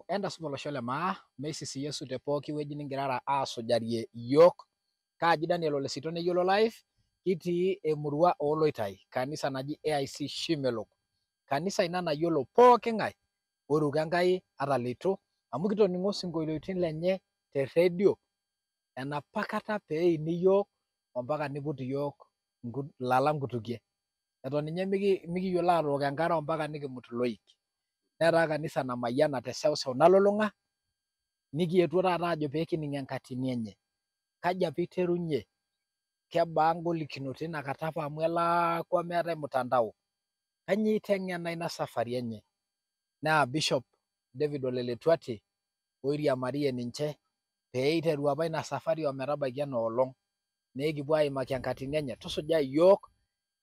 Wow, entasupa olosho le maa, meisisi Yesu te pooki wueji ningirara aasujarie iyiok. Kaaji Daniel Ole Sito neyiolo live, kitii emurua ooloitai, kanisa naji AIC Shimelok. Kanisa ina nayiolo pooki ng'ae oiruko Enkai ata leitu, amu kitoning'o sinkolioitin lenye te redio enapa kata peini iyiook ompaka niput iyiook ilala nkutukie. Eton ninye mikiyiolo atook enkare ompaka nikimut iloik. Netaa kanisa namayiana te seuseu nalulung'a, nikietuo taata ajo pee kining enkatini enye. Kaji apa iterunye? Kebaa ngolikinot ina kata apa amu elaakwa meetae mtandao. Kainyoo iteng'ena ina safari enye? Naa Bishop David Ole Letuatie oiriamariyie ninche pee iteru apa ina safari ometabaiki ena olong. Naa ekipuo aimaki enkatini enye. Tusuja iyiook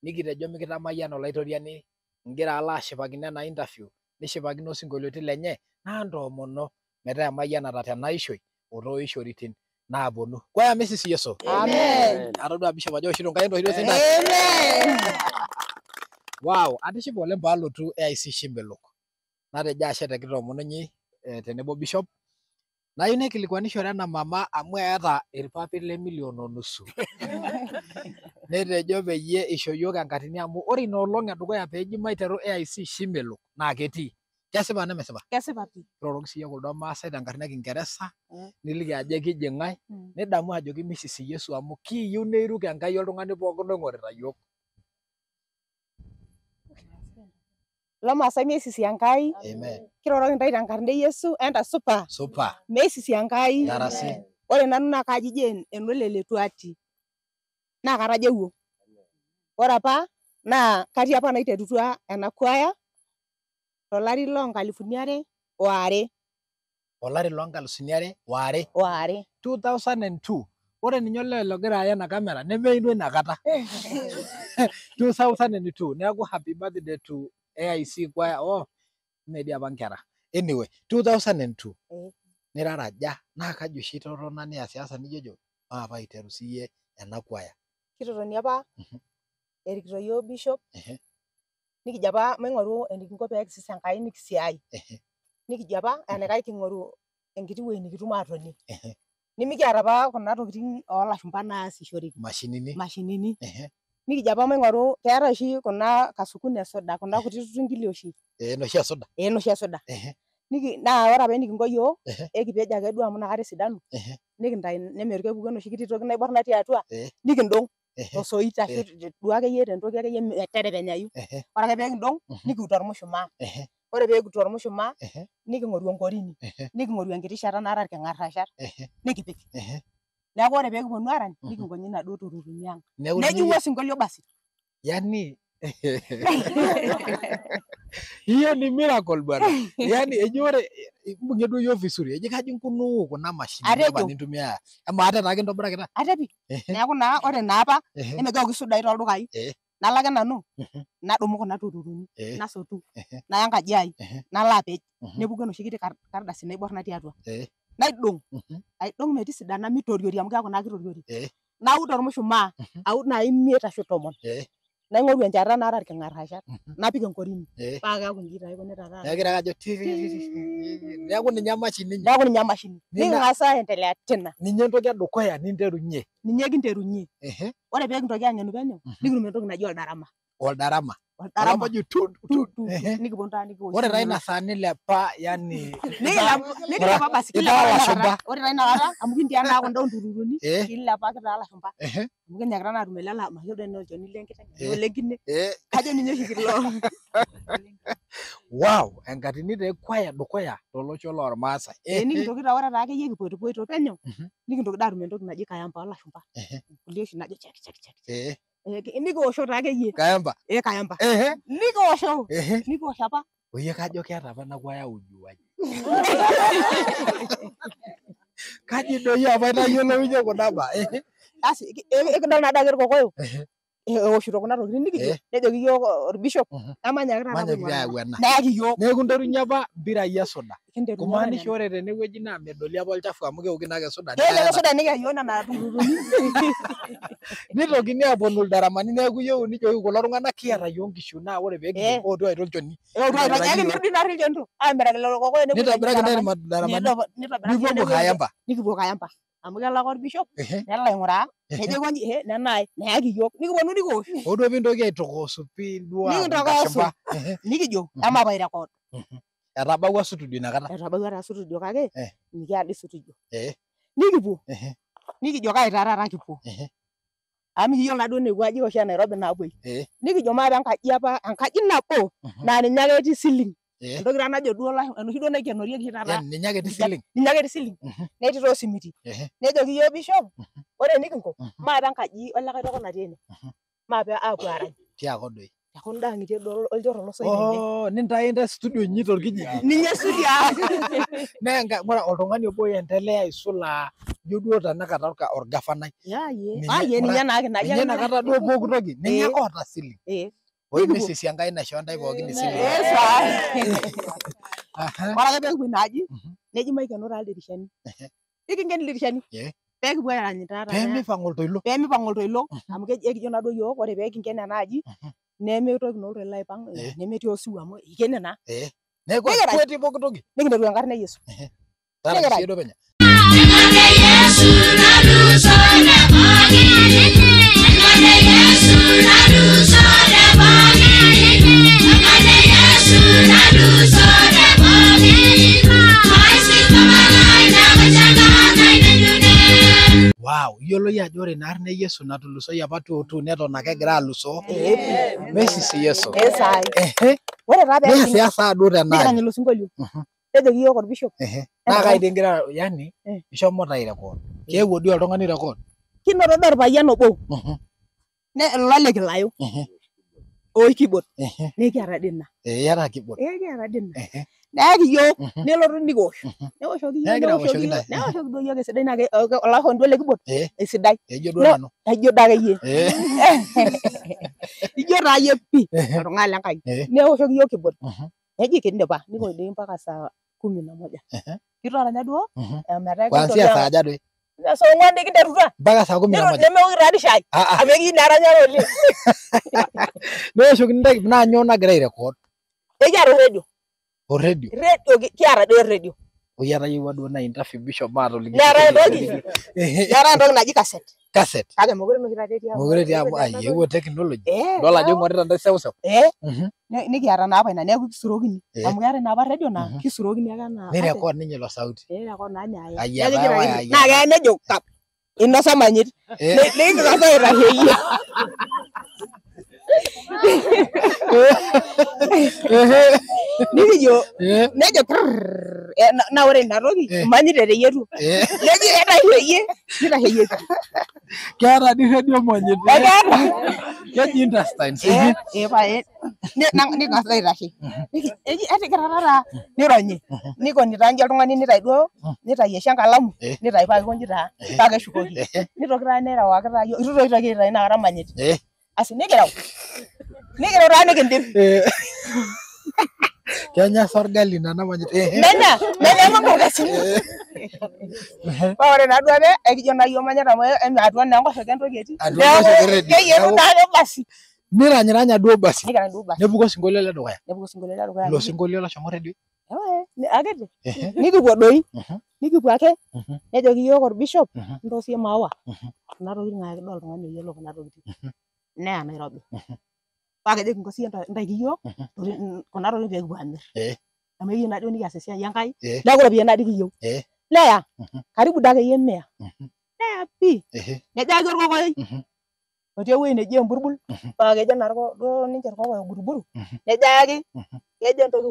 nikitejo mikitamayiana olaitoriani ingira alo ashipakino ena interview nishipakino osinkolioitin lenye naa ntoomono metaa emayianata tena ishoi o tooishoritin naaponu. Kwaya misisi Yesu. Amen. Atodua Bishop ajo eoshito Nkai entoki sidai. Amen. Wow, atishipa oleng paalotu AIC Shimelok. Natejo ashe tekitoomono inyi tenebo Bishop. Nayieu naikilikuanishore ena mama amu eeta irpapit le million o nusu. Netejo peyie isho yiok enkatini amu ore ina olong edukuya peeji maiteru AIC Shimelok naa ketii. Kesipa nemesipa? Kesipa pii. Iroroki siyie kuldo maasai tenkarna e Kingeresa niliki ajo ekiji ng'ae nidamu ajoki misisi Yesu amu kiiyieu neiruk Enkai oltung'ani pookin oing'orita yiok. Lomaasai meisisi Enkai. Amen. Kiroroki intae tenkarna e Yesu entasupa. Supa. Meisisi Enkai. Ntarasi. Ore nanu naa kaji Jane Enole Letuati. Naa katajeuo. Ore apa naa katii apa naiterutua ena kwaya tolari loo nkalifuni are oare. Olari loo nkalusuni are oare. Oare. 2002. Ore ninye olee logira aya ena kamera nemeino ina kata. 2002. Neeku happy birthday to AIC choir. Oh, mee apa nkera. Anyway, 2002. Niraraja naa kaji oshi itotona niasiasa nijojo maapa aiteru siyie ena kwaya. Kitotoni apa erikito yiok Bishop. Nikijo apa maing'oru enikinko pee kisis Enkai nikisiai. Nikijo apa enaikash king'oru enkiti wueji nikitum aatonie. Nimikiata apa kuna tokitin oolashumba naasishoreki. Mashinini. Mashinini. Nikijo apa maing'oru keetae oshi kuna kasukun esoda kuna kuti tungili oshi. Enoshi esoda. Enoshi esoda. Naa ore apa enikinko yiok ekipej ake duo amu inakata esidanu nikintayu nemeru kepuku enoshi kiti toki naibor natii atua nikindong tosoit ashu duo akeyie tentoki akeyie meterepenyayu. Ore ake pee kindong nikiut ormushumaa. Ore pee kiut ormushumaa niking'oru enkorini niking'oru enkiti shata naata irking'arrashat nikipik. Neeku ore pee kiponu aarany nikinkonji inaduo tururuni ang'. Nejing'u osinkolio basi. Yani hiyo ni miracle bwana. Yani eji ore ibung'ie duo yiok vizuri. Eji kaji inkunuu kuna mashinini apa nintumia. Amaa ate taa kintobirakita? Ate pii. Neeku naa ore naa apa nemegira kisudai tooldukai. Nalo ake nanu nadumu kuna tururuni nasotu naya enkaji ai nalo apej nepuku enoshi kiti kardasi naibor natii atua. Naidong aidong metisidana mitoriori amu keeku naa kitoriori. Naud ormushumaa aud naa 5 ashu 10. Naing'oru enchata naata irking'arrashat napik enkorini paa keeku inji taa aikunita taata. Neeku kegira ake ajo neeku ninye emashini. Neeku ninye emashini. Niking'as aendelea tena. Ninye entoki edukuya ninterunye. Ninye kinterunye. Ore pee kintoki ang'enu penyo nikitum entoki naji oldarama. Oldarama. Oldarama. Nikiponu taa nikiwosh. Ore taa ina saa nilepa yani. Nikilepa basi kilepa. Ore taa ina kata amu kintii naa kunda ontururuni kilepa kitaa ilashumba. Amu kinyakita naa atum ele mayiolo doi enaa olchoni lenkiteng' olenkine. Kajo ninye oshi kilo. Wow, enkatini taa ekwaya dukuya tolosho lormaasai. Nikintoki taa ore taa akeyie kipoitopoito penyo nikintoki daa atum entoki naji kayamba oolashumba. Kulie oshi najo chek chek chek. Nikiwosho taa akeyie. Kayamba. Kayamba. Nikiwosho. Nikiwosho apa. Oyie kajo keeta apa ena kwaya ujuaji. Kaji doi apa itayiolounye kuna baa? Asi ekidol naa adake irkokoyo. Eoshito kuna tokitin nikijo nejoki iyiook orbishop emanyaki taata neyaki iyiook. Neeku nterunye apa mpirai esuda. Kumaanisha ore tenewueji naa medoli apa olchafu amu keoki naake suda. Keoki suda nikiya iyiook nena tururuni. Nitokini aaponu ildaramani neeku iyieu nijoki kulo tung'anak kiata iyiook nkishu naa ore pee kitum ootu aita olchoni. Ootu aita olchoni. Ekimirr dii naarri ilchonito aamiraki lelo kokoyo. Nitobiraki ntae ildaramani. Nipuopuo Kayamba. Nikipuo Kayamba. Amu kelakwa orbishop nelo aing'uraa nejo aikonji nenae neyaki iyiook nikiponu nikiosh. Hoo duo piintoki aitokoosu pii duo nikintokoosu nikijo emape airecord. Etabawua studio inakata. Etabawua taa studio kake mikiata dii studio. Nikipuo nikijo kai taa taata kipuo amu mikiyiolo naa duo nekua ajijik oshi e Nairobi naapuoi. Nikijo maape enkaji apa enkaji nabo naa ninye ake etii ceiling. Entoki taa najo duo enoshi duo naikenorieki oshi taata. Ninye ake etii ceiling. Ninye ake etii ceiling. Netii too osimiti. Nejoki iyiook bishop ore enikinko maape enkaji olikae toko natii ene. Maape aapuo aarany. Tiako doi. Tekunda ang'itie duo olchorro losoit tende. Oh, nintayu intae studio inyi torkijiji. Ninye studio ang. Naa ng'ura oltung'ani obo oendelea aisul aa ijo duo tenakata orgavanai. Ninye naake ina. Ninye inakata duo pooki toki. Ninye ake oota ceiling. Oi misisi Enkai naishoo ntae pookin esile. Ore ake pee kipuo ina aji neji maikeno taa ildirishani. Nikinken ildirishani. Pee kipuo aarany taata. Pee mipang' oltoilo. Pee mipang' oltoilo amu ekijo naaduo iyiook ore pee kinken ena aji nemitoki naa oltoilo aipang' nemetii osiwuo amu ikene naa. Neeku etii pooki toki. Nikinteru enkarna e Yesu. Wow, iyiolo iyie ajo ore ina arna e Yesu natulusoyie apa tuutu neton ake egira alusoo. Mesisi Yesu. Ore taa pee Neesiasa duo tenaaji. Nikirany ilo sinkolio. Nejoki iyiook orbishop. Naa kai dii ingira yani ishomo ta airecord. Keewuo dii oltung'ani record. Kinoto doi orpayian obo. Ilo lekilayo. Oi keyboard. Nikiata dii ina. Iyata keyboard. Ekiata dii ina. Neyaki iyiook nelotu nikiosh. Neoshoki iyiook neoshoki duo iyiook esidai naa olashoni duo le keyboard esidai. Ejo duo nanu. Ejo duo akeyie. Ijo taa iyie pii oltung'ani le Nkai. Neoshoki iyiook keyboard. Neji kindipa nikiwosh doi mpaka saa 11. Kitaranya duo ometaa Kuanzia saa aja doi? Saa 4 dii kinterutua. Mpaka saa 11. Nemeoki taa dii shai. Amu ekiyieu naa eranyare oleng. Neoshokini ntae naa nyoo nagira airecord? Ekiata orredio. Orredio? Redio kiata doi orredio. Oi atayiewua duo naa interview bishop maatoliki. Neetae entoki naji cassette. Cassette. Kake mekure noshi taata etii amu. Mekure etii amu eewuo technology. Idol ajo ing'orita ntae seuseu. Nikiata naa apa ina neeku kisurokini. Amu keetae naa apa redio naa kisurokini ake enaa. Nirecord ninye ilo sauti. Nirecord naa ninye aya. Naa keya nejo kap. Inosa manyit. Niking'as aitasheyie. Nikijo nejo prrrr naa ore ina toki imanyit eteyietu. Neji etasheyie nitasheyieki. Keeta dii redio monyit. Ekeeta. Keji intestines. Pae niking'as aitashe. Eji etigira taata nironyi. Nikoni taa nji oltung'ani nitayu duo nitayu aisho enkalamu nitayu paa kikonji taa paa keshukoki. Nitoki taa nerewaki taa iyiok itu toki aitayu inakata manyit. Asi nikireu. Nikireu taa nikindip. Kenya sa orgali nena manyit. Menya, menya enkardasini. Paa ore naa duo ake ekijo naa iyiok manyit amu atua naa enkoshoke entoki etii. Neeku keyietu naake basi. Niranyiranya duo basi. Nikirany duo basi. Nepuku osinkolio le dukuya. Nepuku osinkolio le dukuya. Ilo sinkolio loshomo redio. Akiti. Nikipuo doi. Nikipuo ake. Nejoki iyiook orbishop ntoosie maua. Kuna tokitin ake duo oltung'ani oyiolo kuna tokitin. Neya Nairobi. Paa kejo kinko siyie ntaiki iyiook kuna tokitin pee kipuo aamir. Amu ekiyieu naa duo nikias esiai Enkai. Neeku iropiyiani naa dii kiyieu. Neya karibu doi akeyie 100. Neya pii. Nejo ayaki orkokoyoi otii ewueji neji Emburbul. Paa kejo naa duo ninche irkokoyo Buruburu. Nejo ayaki kejo entoki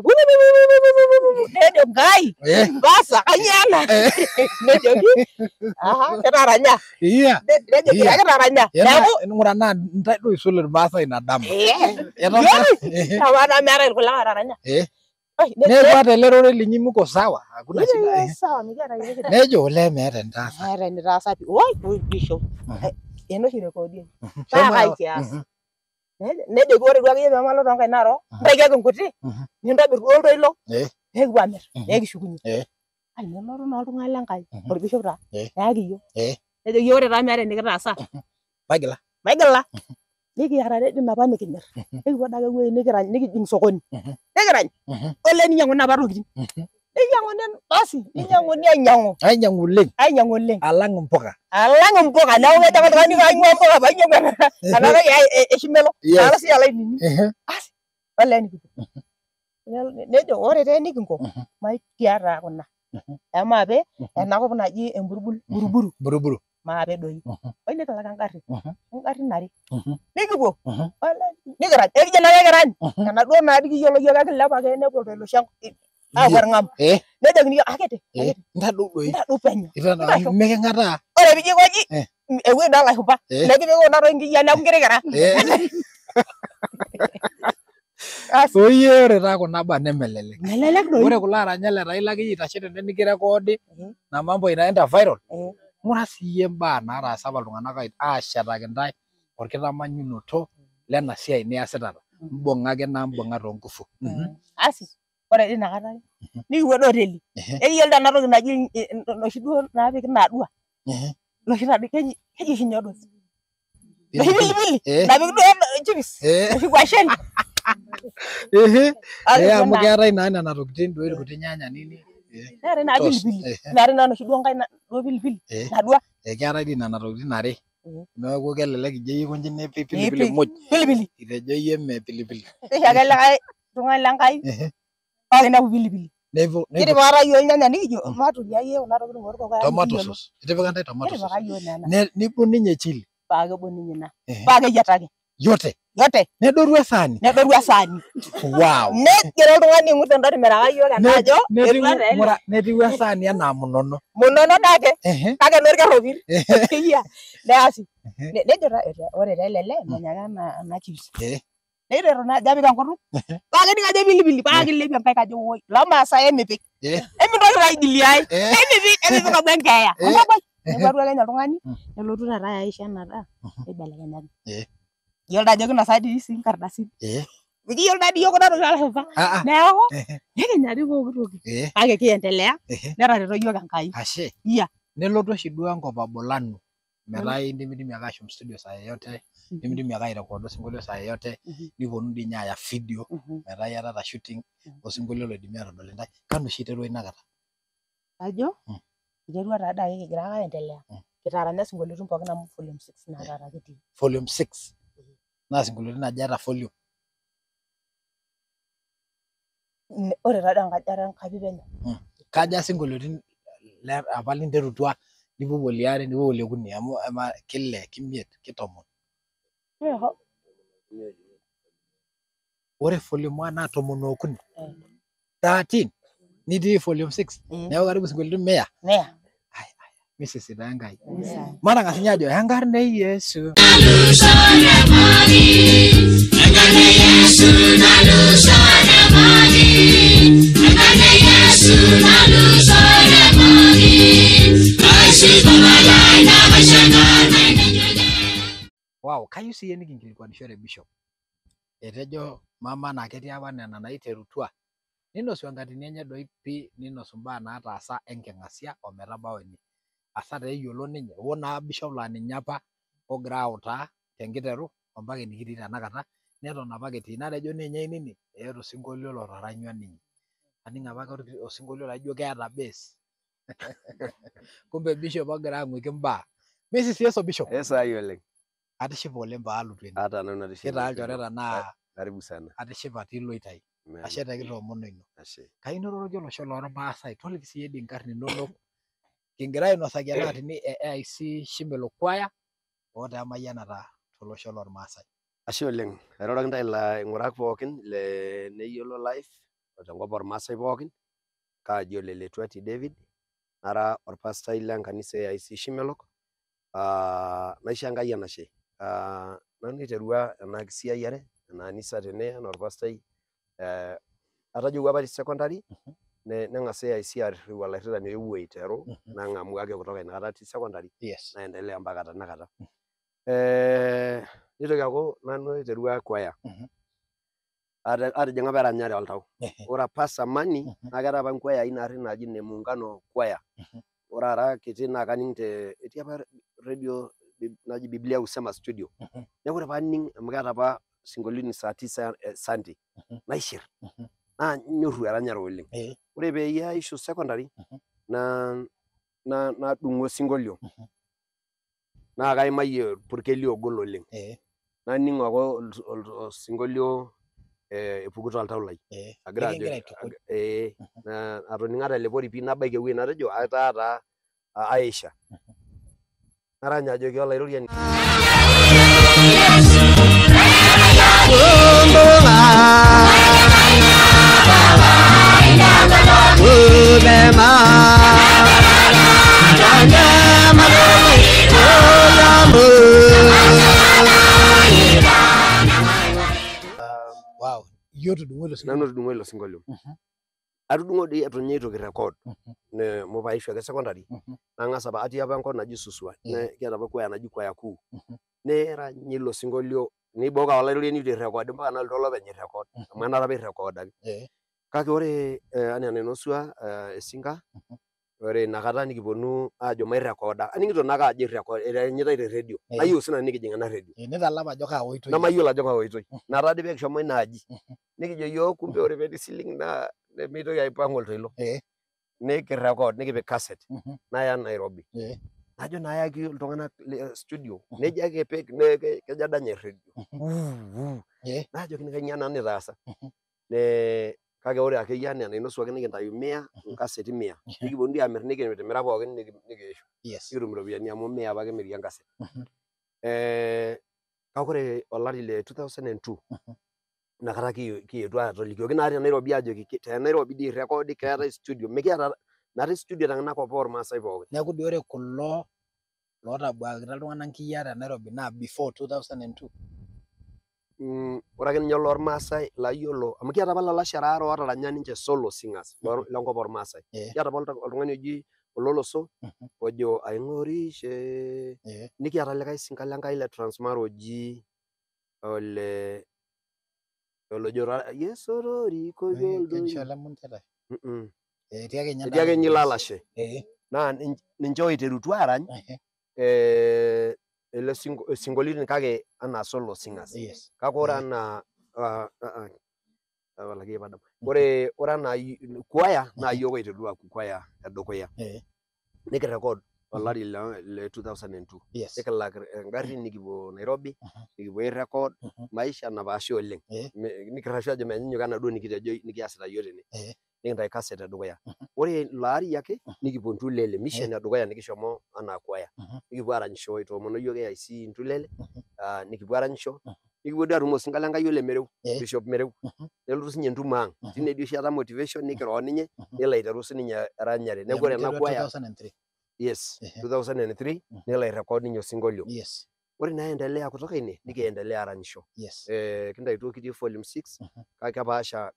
nejo Nkai basa kainyoo ena? Nejoki kitaranya. Nejoki ekitaranya. Neeku ng'ura naa ntae duo oisul irmaasai ina dama. Amaa naa meetae irkulikae otaranya. Neeku ata ele rorei linyi mko sawa, hakuna shida. Sawa, mikiata iyiook shida. Nejo olee meeta enitaasa. Meeta enitaasa pii. Oi bishop. Ena oshi rekodi. Paa kai kias. Nejoki ore duo akeyie pee malo toonkaik narook, ntaiki ake nkuti, nintobir duo oltoilo, nekipuo aamir, nekishukunye. Ai nelotu naa oltung'ani le Nkai, orbishop taa, neyaki iyiok. Nejoki ore taa meeta enikitaasa. Maigila. Maigila. Nikiata redio napa nikimir. Nikipuo adake ewueji nikirany, nikijing sokoni. Nikirany. Ole ninyang'uni napa tokitin. Ninyang'uni basi, ninyang'uni ainyang'u. Ainyang'u oleng. Ainyang'u oleng. Alang impuka. Alang impuka. Neeku kejo ake oltung'ani kaing'ua impuka paainyang'u ena toki eshimelo. Nalo sii alo ainining. Asi, olee nikipuo. Nejo ore taa enikinko, makiata kuna. Emaape enakop naji Emburbul, Buruburu. Buruburu. Maape doi. Oi nikilak engarri. Ingarrin are. Nikipuo. Nikirany. Ekijo naa ekirany. Enaduo naa nikiyiolo yiok ekilep ake nepuo oltoilo aapuo orng'am. Nejokini yiok akiti. Ntadou doi. Ntadou penyo. Miking'ataa. Ore piijo aikoji ewueji naa ilashumba. Nekipik kuna tokitin nkiyia neeku inkirikira. Oyie ore taa kuna baa nemelelek. Melelek doi. Ore kulo aranyak letaa ilo akeyie aitashe tene nikirekoodi na mambo inaenda viral. Ng'ura siiyie imbaa naataasa apa iltung'anak aashetaki intae orkitamanyunoto lena siai niasitata. Mbung'a ake naa mbung'a toonkufu. Asi ore tina kata nikipuo doi hoteli. Ekiyiolo ena toki naji noshi duo naapiki inaadua. Noshi taadoi keji oshi nyoo duo? Noshi pilipili napiki duo chips. Noshi kwashen. Amu keetae naa nena tokitin duo irkuti nyanya nini. Neetae naa pilipili. Neetae naa noshi duo nkae duo pilipili nadua. Keetae dii nena tokitin are. Neeku kelelek ijo iyie aikonji nipik pilipili muj. Pilipili. Itejo iyie mee pilipili. Neisho ake likae tung'ani le Nkai paa kinepu pilipili. Kitipika taa yiok ilnyanya nikijo maturia iyie kuna tokitin orkokoyo. Tomato sauce. Itipika ntae tomato sauce. Kitipika yiok nena. Nibung ninye chili. Paa kebung ninye ina. Paa keyietaki. Yote. Yote. Nedoru esaani. Nedoru esaani. Wow. Negero oltung'ani aing'ur tentoki miraka yiok ena ajo etua taa ele. Netiu esaani enaa munono. Munono daake. Kake enorkerropil. Iyia. Neasi. Nejo taa ore taa ele lee menya ake ena chips. Neiteru naa ajo apik enkutuk. Paa kening ajo pilipili. Paa kilepie nkaik ajo woi. Lomaasai emipik. Emintoki taa aigilie ai. Emipik emipik amu enkeeya. Oltabai. Nekwatu ake ninye oltung'ani nelotu taata aisho ena daa neibelekenyaki. Iyiolo ajo kinosa dii sii inkardasin. Mikiyiolo taa dii yiok kuna tokitin oolashumba. Neeku nikinya dii pooki toki. Kake kiendelea netareto yiok Enkai. Ashe. Iya. Nelotu oshi duo enkop abulanu metaa indimidimi ake ashom studio saa yoyote, indimidimi ake airekodo osinkolio saa yoyote, nipuonu dii ninye aaya video metaa iyatata shooting osinkolio loidimi aatodol intae. Kanu oshi iterua ina kata? Ajo iterua taa dii ake kigira ake aendelea. Kitaranya isinkolioitin pookin amu volume 6 naa taata kitii. Volume 6. Naa sinkolioitin aja eeta volume? Ore taa dii enkaji ara enkaji penyo. Kaja sinkolioitin apa linterutua nipuopuo liare nipuopuo liokuni amu kile kimiet kitomon. Ore volume 1 naa 13. 13 nitii volume 6. Neeku karibu sinkolioitin 100. 100. Misisi taa Enkai. Matang'as ninye ajo enkarna e Yesu. Wow, kayieu siiyie nikinkilikuanishore Bishop. Etejo mama naa ketii apa nena naiterutua. Ninosu enkatini enye doi pii ninosu imbaa naataasa enking'asia ometabau ene. Asa taa eyiolo ninye, hoo naa Bishop laa ninye apa ogira autaa tenkiteru ompaka enikitii tenakata neton apake etii. Natejo ninye ainining eeta osinkolio lotaranyua ninye. Aning apake osinkolio laijo keeta base. Kumbe Bishop ogira ang'uiki imbaa. Misisi eso Bishop. Esai oleng. Atishipa oleng paalotu ene. Ata nanu atishipa. Kitaa ilchoreta naa Karibu sana. Atishipa atii iloitai. Ashe tekitoomono ino. Ashe. Kayieu niroroki olosho lormaasai. Toliki siiyie dii inkarn inonok. Kingira ainosaki ena atini e AIC Shimelo Choir oo taa emayianata tolosho lormaasai. Ashe oleng. Airoroki intae ilaing'urak pookin le Neyiolo Life tenkop ormaasai pookin. Kaaji ole Letuati David. Nara orpastai lenkanisa e AIC Shimelok. Naisho Enkai enashe. Nanu naiterua ena kisiayiare ena anisa tene enaa orpastai. Atajeuwua apa te secondary neng'as AIC airriu olairitani oewuo aiteru nang'amu ake kutoka inakata atii secondary naendelea mpaka tenakata. Nitoki aaku nanu aiterua kwaya. Atijing'a apa eranyare oltau. Ore apa samani naa keetae apa nkwayai naarri naaji ine muungano kwaya. Ore ara kiti naa kaning te etii apa radio naji Biblia Husema studio. Neeku ore paaning amu keeta apa sinkolioitin saa tisa Sunday naishir naa nyorru eranyare oleng. Ore peyie aishu secondary nadung'u osinkolio naa kaimayie orpurkeli ogol oleng. Naning ake osinkolio epuku toltau lai. Agira ajo atoning'o atelepori pii nabaiki ewueji natejo ataa taa Aisha. Narany ajoki olaitoriani. Wow, iyie otudung'o ilo sinkolio. Nanu otudung'o ilo sinkolio. Atudung'o dii eton ninye eitu kirecord. Amu paishu ake secondary nang'as apa atii apa enkop naji Suswa. Kiata apa kwaya naji kwaya kuu. Neranyi ilo sinkolio neiboka olaitoriani eitu eirekodi mpaka nalotu olopeny airekod amu enaata apa eirekodaki. Kake ore anaa enainosua esinka ore inakata nikiponu aajo mairekoda. Aning'ito naake ajo eranyitae te redio. Nayieu sinanu nikijing ena redio. Nitalapa ajo kaa oitoi. Nemayiolo ajo kaa oitoi. Ina taadi pee kishomo ina aji. Nikijo yiok kumbe ore peetii siling naa nemeitoki aipang oltoilo. Nikirekod nikipik cassette naya Nairobi. Najo naa ayaki iltung'anak le studio nejo ake pik kejo adany erredio. Najoki kainyoo ena nitaasa. Kake ore akeyie anaa enainosuaki nikintayu mia inkaseti mia. Nikiponu dii amir nikitimira pookin nikiishu. Nikitum iropiyiani amu mia apa kimiri enkaset. Kake ore olari le 2002 inakata kiyetuo aatolikioki naa te Nairobi aajoki te Nairobi dii eirekodi keetae studio. Mikiata meetae studio tenakop ormaasai pookin. Neeku dii ore kulo lootabuakita iltung'anak nkiyiaa te Nairobi naa before 2002. Ore ake ninye lormaasai layiolo amu kiata apa ilalashera aare ootaranya ninche solo singers lenkop ormaasai. Kiata apa oltung'ani oji Ololoso ojo aing'orishe. Nikiata likae sinka lenkai le Transmara oji ole olojo Yesu otoriko Keji ole Munteta. Etii ake ninye Etii ake ninye ilo alashe. Naa ninche oiterutua aarany ele sinkolioitin kake anaa solo singers. Kake ore anaa ore anaa kwaya naa yiok oiterua aaku kwaya edukuya. Nikirekod olari le 2002. Nikilak engarri nikipuo Nairobi, nikipuo airekod maisha napaasha oleng. Nikirrashu ajo menyanyuk enaduo nikitejo nikiasita yiok tene. Nikintayu cassette edukuya. Ore ilo ari ake nikipuo Ntulele mission edukuya nikishomo anaa kwaya. Nikipuo aranyisho itoomono yiok AIC Ntulele, nikipuo aranyisho. Nikipuo dii atum osinka lenkai ole Mereu, Bishop Mereu. Nelotu sinye entumo ang'. Tine dii oshi eeta motivation nikiro ninye nelo aiteru sininye eranyare. Neeku ore ena kwaya 2003. Yes, 2003 nelo airekod ninye osinkolio. Ore naa endelea kutoka ine nikiendelea aranyisho. Kintaituo kitii volume 6 kake kepaasha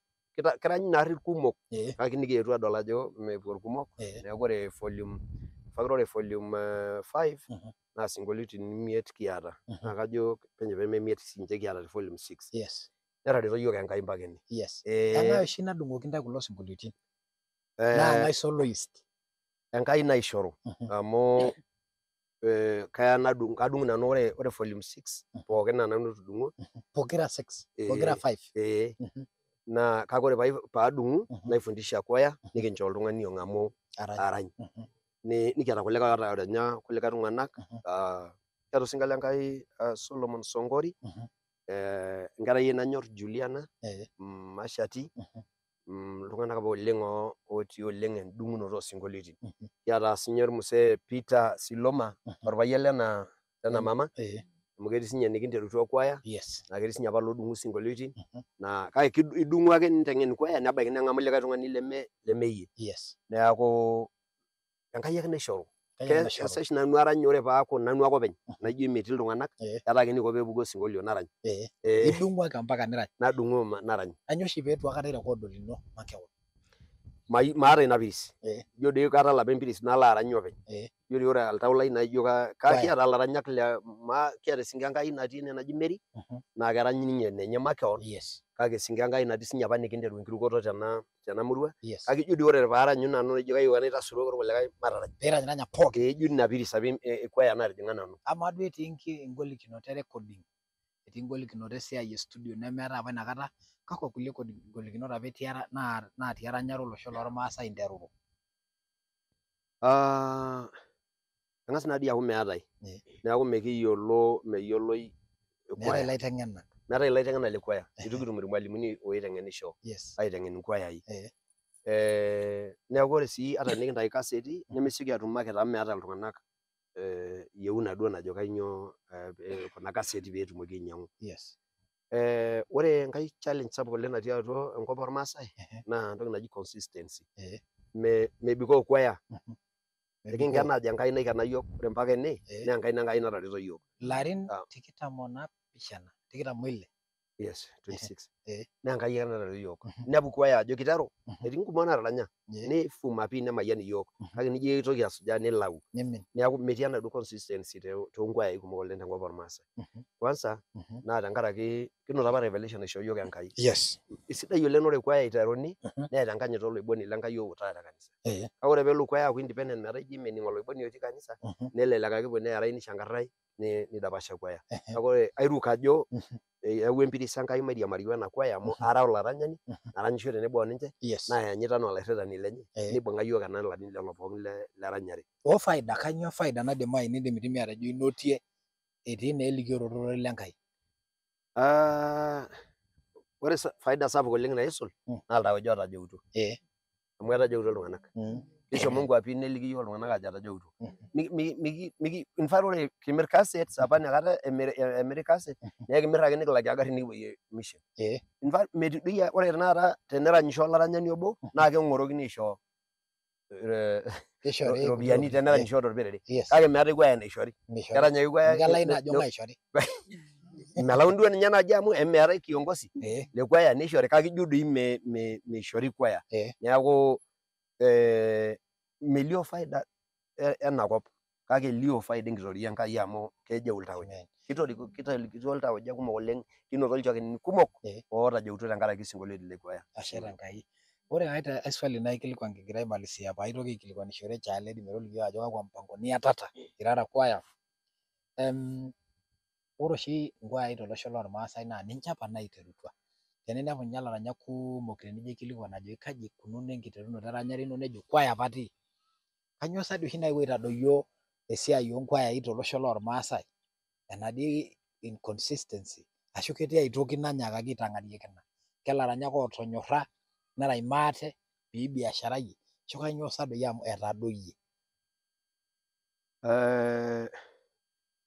kirany naarri irkumok kake nikiyetuo adol ajo mepuo irkumok. Neeku ore volume 5 naa sinkolioitin 5 kiata. Naa kajo penyo pee imiet sinche kiata te volume 6. Netareto yiok Enkai mpaka ene. Engae oshi nadung'oki intae kulo sinkolioitin? Naa ng'ae soloist? Enkai naishoru amu kaya nadung' kadung' nanu ore volume 6 pookin naa nanu otudung'o. Pokira 6, pokira 5. Naa kake ore paadung'u naifundisha kwaya nikincho oltung'ani ong'amu arany. Nikiata kulikae otaranya kulikae tung'anak. Kiata osinka lenkai Solomon Songori, enkerai nanyor Juliana, Mashati, iltung'anak apa oleng otii oleng endung'unoto osinkolioitin. Kiata sinye ormusee Peter Siloma, orpayian lena mama, amu ketii sinye enikinterutua kwaya, naa ketii sinye apa lodung'u sinkolioitin, naa kake idung'u ake ninteng'en kwaya nebaiki neng'amu likae tung'ani lemeyie. Neeku Enkai ake naishoru. Kesesh nanu arany ore paaku nanu ake openy naijo metii iltung'anak etaa ake eniko peepuku osinkolio narany. Idung'u ake mpaka nirany. Nadung'u narany. Kainyoo oshi pee eitu aikata irekod olino makewon? Maata ina piris. Ijo doi katala apa empiris nalo arany openy. Ijo doi ore oltau lai naa ijo kiata ilaranyak kiata esinka Enkai natii ene naji Mary naa kerany ninye enenye makewon. Kake esinka Enkai natii sinye apa nikinteru enkirukoto tena murua. Kake ijo doi ore paaranyu nanu ijo kayieu ake naitasuroki irkulikae matarany. Piiranyiranya pookin. Ijo ina piris apa ekwaya natijing'a nanu. Amaa duo etii ingolikinot e recording, etii ingolikinot esiai e studio nemeetae apa inakata, kakwa kulie golikinot apa etii natii eranyare olosho lormaasai interuru? Eng'as naa dii aaku meetae. Neeku mekiyiolo meyioloi Meetae ilaiteng'enak. Meetae ilaiteng'enak le kwaya. Eitu kitum irmwalimuni oiteng'enisho aiteng'en inkwayai. Neeku ore sii ata tenikintayu kaseti nemesioki atum market amu meeta iltung'anak yieuna duo najo kainyoo kuna kaseti peetumoki ainyang'u. Ore enkae challenge sapuk oleng natii atua enkop ormaasai naa entoki naji consistency. Mebikoo kwaya. Ekinken aajo Enkai naikena iyiok ore mpaka ene naa enkaina Enkai natareto iyiok. Ilarin 26, 26. Yes, 26. Naa Enkai ake natareto iyiok. Inepu kwaya ajo kiteru, etii nkumok naataranya nifuma pii nemayian iyiok. Kake nijo aitoki asujaa nilau. Neeku metii enaduo consistency toonkwayai kumok oleng tenkop ormaasai. Kwanza naa tenkaraki kinoto apa revelation naishoo iyiok Enkai. Isidai oleng ore kwaya iteruni neeta enkanyit oloiboni lenkai outaa te kanisa. Kake ore peelo kwaya aaku independent metaa ijo mening oloiboni otii kanisa nelelek ake epuo neerai nishankarai nidapasha kwaya. Kake ore airuk ajo eyawua empiris Enkai mairiamari wena kwaya amu ara olaranyani naranyisho tenebo oninche nayanyita anaa olairitani lenye nibung'a iyiok ena larin lelo pookin leranyare. O faida, kainyoo faida naidimayu nindimidimi atejo inotie etii naa elikioroto ororei le Nkai? Ore faida sapuk oleng naisul naa iltauja ootajeutua. Amu etajeutua iltung'anak. Kishomo nkuapi neliki iyiok iltung'anak aajo etajeutua. In fact ore kimir cassettes apa inakata emiri cassette naa ekimir ake nikilak engarri nikipuoyie mission. In fact metii doi ore tenakata teneranyisho olaranyani obo naa keng'orokini aisho iropiyiani teneranyisho torperere. Kake meetae kwaya naishori. Kerany ake kwaya. Kelau ina ajo maishori. Melauni duo ninye naaji amu emeetae kiongozi le kwaya nishori kake ijo doi meishori kwaya. Neeku melio faida ena kop kake elio faida enkitoria Enkai amu kejeu iltauja. Kitolikituo iltauja kumok oleng, kinoto ilchokeni kumok ootajeutua tenkaraki isinkolioitin le kwaya. Ashe tenkai. Ore ai swali naikilikuan kigira aimalizia paitoki aikilikuanishore Chaledi metoliki ajo kakwa mpangoni iatata irara kwaya. Ore oshi inkwayai tolosho lormaasai naa ninche apa naiterutua. Teninepu ninye ilaranyak kumok tenijo aikilikuan ajoki kaji ikununo enkiterunoto eranyare ino nejo kwaya apa atii. Kainyoo sa dii oshi naewuo aitadoyio esiai onkwayai tolosho lormaasai? Enatii inconsistency ashu ketii aitoki nanyaakaki aitang'arieki ina? Kelaranyak ootonyorra nerany maate pibiasharayie ashu kainyoo sa doi amu etadoyie?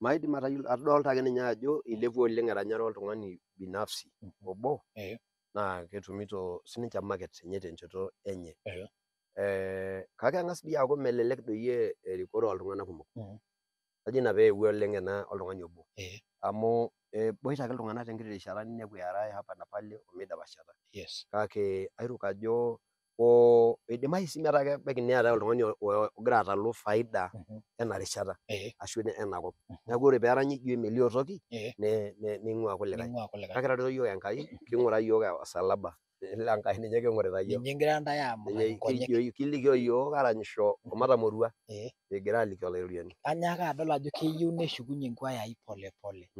Maidim atayiolo, adolta ake ninye ajo ilepua oleng eranyare oltung'ani binafsi obo naa ketumito sininche market enye tenchoto enye. Kake eng'as dii aaku melelek doi erikore ooltung'anak kumok. Kajo ina peewuo oleng ena oltung'ani obo. Amu eboita ake iltung'anak tenkiti rishata ninepu eerai hapa na pale omidapashata. Kake airuk ajo eidimayu sii metaa kebaiki neetae oltung'ani ogira atalu faida ena rishata ashu ena kop. Neeku ore peeranyi ijo melio toki neing'uaa kulikae. Ning'ua kulikae. Kake etareto iyiok Enkai, king'ura iyiok osalaba le Enkai ninye king'orita iyiok. Ninye egira ntae aamuraki nkonyek. Kilikio iyiok aranyisho omatamorua kigira alikio Olaitoriani. Anyaaka adol ajo keyieu neshukunye inkwayai pole pole.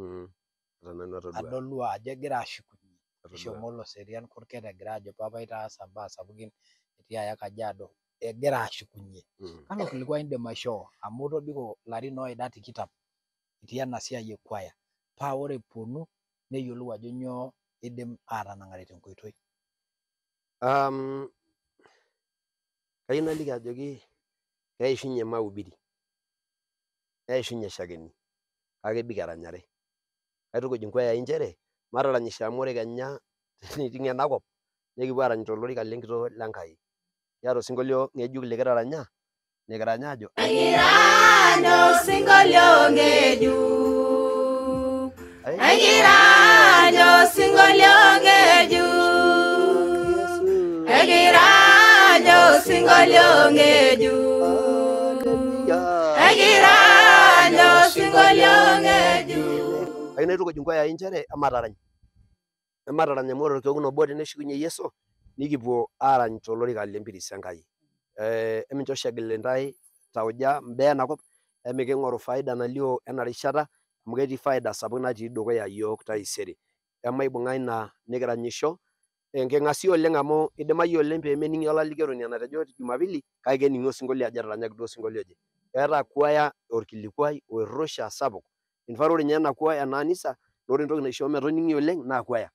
Ata nanu atodua. Adolua ajo egira ashukunye. Atodua. Eshomo Loserian Kurket egira ajo papa itaasa imbaa sapukin etii aya Kajiado egira ashukunye. Kalo kilikuai indim aishoo amu itobiko ilarin oida 20 itii ena siai e kwaya paa ore eponu neyiolou ajo nyoo idim atanang'are tenkoitoi. Kayieu naliki ajoki keishunye mahubiri, neishunye shakeni kake ebik eranyare. Kaitukuj inkwayai nchere mataranyisho amu ore kenya teniting ena kop nikipuo arany tolorika lenkitoo le Nkai. Kiata osinkolio ng'ejuk likitaranya nikiranya ajo Ekirany osinkolio ng'ejuk. Ekirany osinkolio ng'ejuk. Ekirany. osinkolio ng'ejuk. Ekirany osinkolio ng'ejuk. Kayieu naitukuj nkwayai nchere ematarany. Ematarany amu ore orkekun obo teneshukunye Yesu nikipuo aarany tolorika lempiris Enkai. Emincho egil intae tauja imbaa enakop, emiking'oru faida nalio ena rishata amu ketii faida sapuk natii dukuya iyiook taisere. Emaibung'a ina nikiranyisho, enking'asia oleng amu idimayu oleng peemening'i olalikioroni enatejo Jumapili kake kening'i osinkolio ajo etaranyakitia osinkolio oje. Keeta kwaya orkilikuai oirrusha sapuk. In fact ore ninye ena kwaya ena anisa ore entoki naishoo metoning'i oleng naa kwaya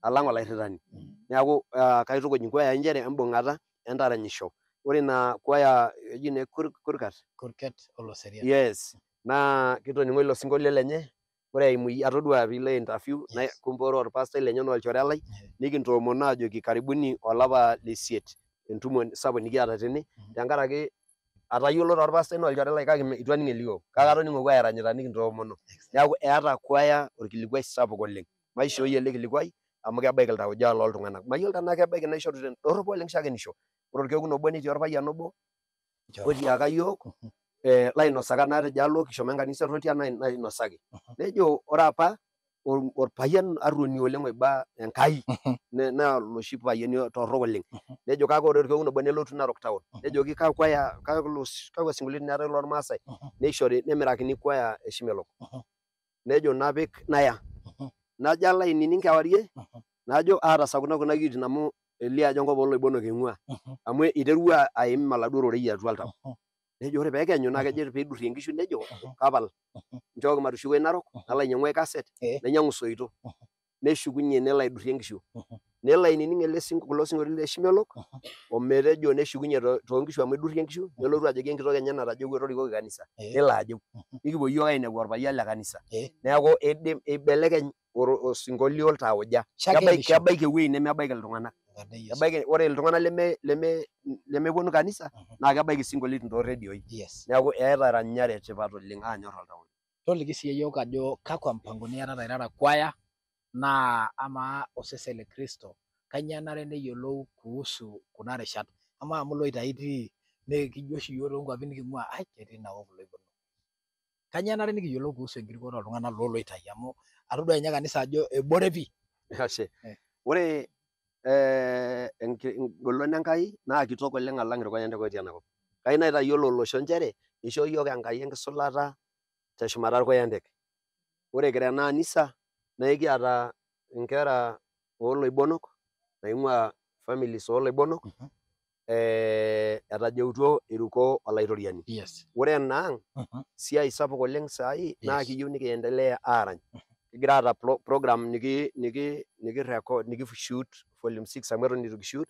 alang olairitani. Neeku kaitukuj inkwayai nchere embung'ata entaranyisho. Ore ina kwaya eji ine Kurkat. Kurket Oloserian. Yes. Naa kitoning'o ilo sinkolio lenye. Ore eimu iyie atodua piilo interview kumbe ore orpastai lenye naa olchore lai nikintoomono aajoki karibuni olapa leisiet entumo sapuk nikiata tene tenkaraki atayiolo taa orpastai naa olchore lai kake eitu aning elio kake atoning'o kwaya eranyita nikintoomono. Neeku eeta kwaya orkilikuai sapuk oleng. Maishooi ele kilikuai amu kebaiki iltauja looltung'anak. Mayiolo tenaa kebaiki naishoru tendorropo oleng shakenisho. Ore orkekun obo netii orpayian obo otiaka yiok lainosaka natejo alo kishomo enkanisa Rhotia nainosaki. Nejo ore apa orpayian arruoni oleng oiba Enkai naa loshi payiani torrok oleng. Nejo kake ore orkekun obo nelotu Narok town. Nejoki kakwa sinkolioitin eetae lormaasai neishori nemirakini kwaya e Shimelok. Nejo napik naya. Najo alo ainining kewarie najo aatasakuna kuna kiyioitin amu elio ajo enkop ooloibonok eing'ua amu iterua aim oladuo rorei atua oltau. Nejo ore peekenyu naa kejo peidurie inkishu nejo kapal nchooki matushuko Narok nalo ainyang'u ai kaset nainyang'u isoitok. Neshukunye nelo aidurie inkishu. Nelo ainining ele kulo sinkolioitin le Shimelok ometejo neshukunye toonkishu amu eidurie inkishu nelotu ajoki enkitok enye natajeuwua torikoki kanisa. Nelo ajeu. Nikipuo yiok ainepu orpayian le kanisa. Neeku eidim eibelekeny osinkolio iltauja. Kebaiki ewueji nemebaiki iltung'anak. Kebaiki ore iltung'anak lemeponu kanisa naa kebaiki isinkolioitin tooredioi. Neeku eeta eranyare tipat oleng aanyor oltau. Toliki siyie yiok ajo kakwa mpangoni iyatata irara kwaya naa amaa osesen le Kristo kainyoo enare neyiolou kuhusu kuna rishat. Amaa amu iloitai itii naa ekijo oshi iyiok toonkuapi niking'ua ai ketii inakop iloibonok. Kainyoo enare nikiyiolou kuhusu enkirikore ooltung'anak looloitai amu atodua ninye kanisa ajo ebore pii. Ashe. Ore engolon Enkai naa kitok oleng alang irkoyentek otii enakop. Kayieu naitayiolo olosho nchere ishoo yiok Enkai enkisulata teshumata irkoyentek. Ore kira ena anisa naa ekiata inkera ooloibonok naing'ua families ooloibonok etajeutuo eruko olaitoriani. Ore enaang siai sapuk oleng saai naa kiyieu nikiendelea aarany. Kigira aata program niki record niki shoot volume 6 amu eton eitu kishoot.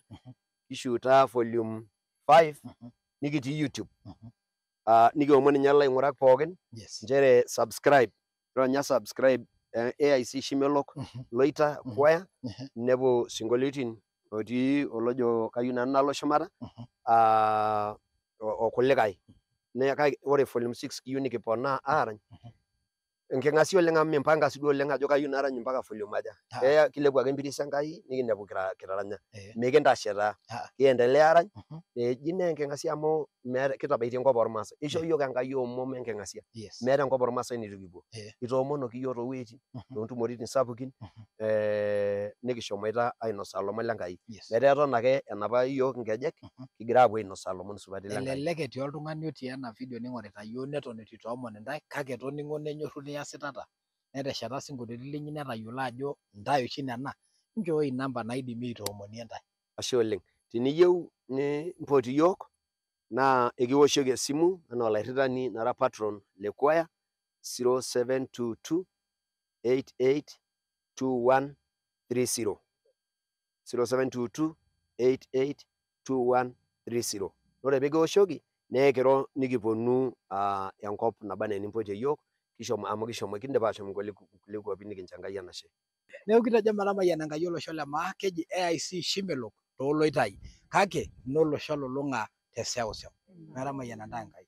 Kishuuta volume 5 nikitii YouTube. Nikiomon ninye ilaing'urak pookin nchere subscribe. Ronya subscribe AIC Shimelok Loita Choir nepuo sinkolioitin otii olojo kayieu nanu nalo shumata okulikae. Ore volume 6 kiyieu nikiponaa aarany. Enking'asia oleng amu mimpanga sii duo oleng ajo kayieu narany mpaka volume aja. Kilepu ake empiris Enkai nikinepu kitaranya. Mikintashe taa. Kiendelea arany. Eji naa enking'asia amu kitabaitie enkop oormaasai. Ishoo yiok Enkai omom enking'asia. Meeta enkop oormaasai neitu kipuo. Itoomonoki yiok toowueitin, toontumoritin sapukin nikishomoita ainosaa ilomon lenkai. Metaa eton ake enapa yiok inkejek kigira aapuo ainosaa ilomon supati lenkai. Elelek etii oltung'ani otii ena video ning'orita yiok neton eitu itoomon intae kake etoning'o nenyorru niasitata netesheta sinkolioitin linyi netayiolo ajo intae oshi nena. Nchooi inamba naidimi aitoomonie intae. Ashe oleng. Teniyieu nimpot iyiok naa ekiwoshoki esimu enaa olairitani nara patron le kwaya 0722 88 2130. 0722 88 2130. Ore pikiwoshoki naa ekiro nikiponu enkop naba enaa enimpotie iyiok kishomo amu kishomo kindipa ashom nkulie kuapi nikincho Enkai enashe. Neeku kitejo metamayiana Enkai olosho le maa keji AIC Shimelok tooloitai kake nolosho olulung'a te seuseu. Metamayiana intae Enkai.